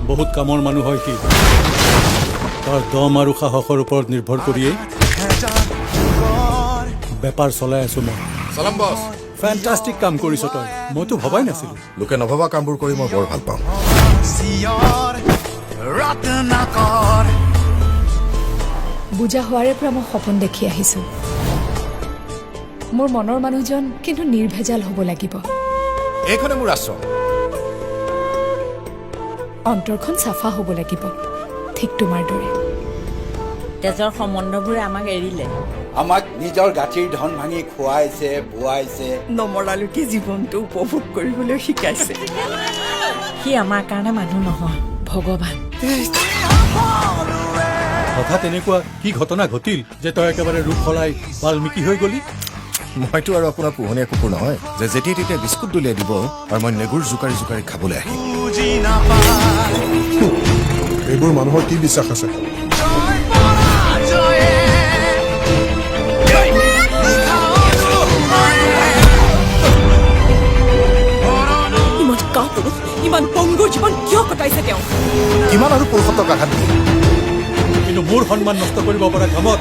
বহুত কামৰ মানুহ হয় সি। তাৰ দম আৰু সাহসৰ ওপৰত নিৰ্ভৰ কৰিয়েই বেপাৰ চলাই আছো মই। চালাম বছ। ফেণ্টাষ্টিক কাম কৰিছ তই, মইতো ভবাই নাছিলো। লোকে নভবা কামবোৰ কৰি মই বৰ ভাল পাওঁ। ৰত্নাকৰ। বুজা হোৱাৰে পৰা মই সপোন দেখি আহিছোঁ। মোৰ মনৰ মানুহজন কিন্তু নিৰ্ভেজাল হ'ব লাগিব। এইখনে মোৰ আশ্ৰম। অন্তৰখন চাফা হ'ব লাগিব, ঠিক তোমাৰ দৰে। তেজৰ সম্বন্ধবোৰে আমাক এৰিলে। আমাক নিজৰ গাঁঠিৰ ধন ভাঙি খুৱাইছে বোৱাইছে। নমৰালৈকে জীৱনটো উপভোগ কৰিবলৈ শিকাইছে। সি আমাৰ কাৰণে মানুহ নহয়, ভগৱান। হঠাৎ এনেকুৱা কি ঘটনা ঘটিল যে তই একেবাৰে ৰূপ সলাই বাল্মীকি হৈ গলি? মইতো আৰু আপোনাৰ পোহনীয়া কুকুৰ নহয় যে যেতিয়াই তেতিয়া বিস্কুট দলিয়াই দিব আৰু মই নেগুৰ জোকাৰি জোকাৰি খাবলৈ আহিম। বুজি নাপায়। এইবোৰ মানুহৰ কি বিশ্বাস আছে? জয় পৰাজয়ে লিখা অসময়ে। ইমান কাপুৰুষ, ইমান পংগু জীৱন কিয় কটাইছে তেওঁ? কিমান আৰু পুৰুষত্বক আঘাত দিম? কিন্তু মোৰ সন্মান নষ্ট কৰিব পৰা কামত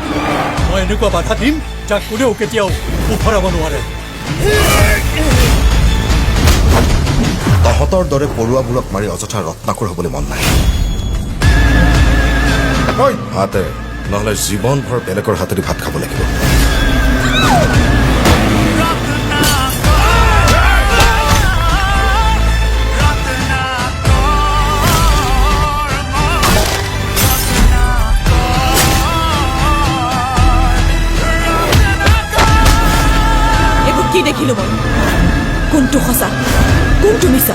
মই এনেকুৱা বাধা দিম, যাক কোনেও কেতিয়াও উফৰাব নোৱাৰে। তহঁতৰ দৰে পৰুৱাবোৰক মাৰি অযথা ৰত্নাকৰ হ'বলৈ মন নাই। হাতে নহ'লে জীৱনভৰ বেলেগৰ হাতেদি ভাত খাব লাগিব। এইবোৰ কি দেখিলো মই? কোনটো সঁচা, কোনটো মিছা?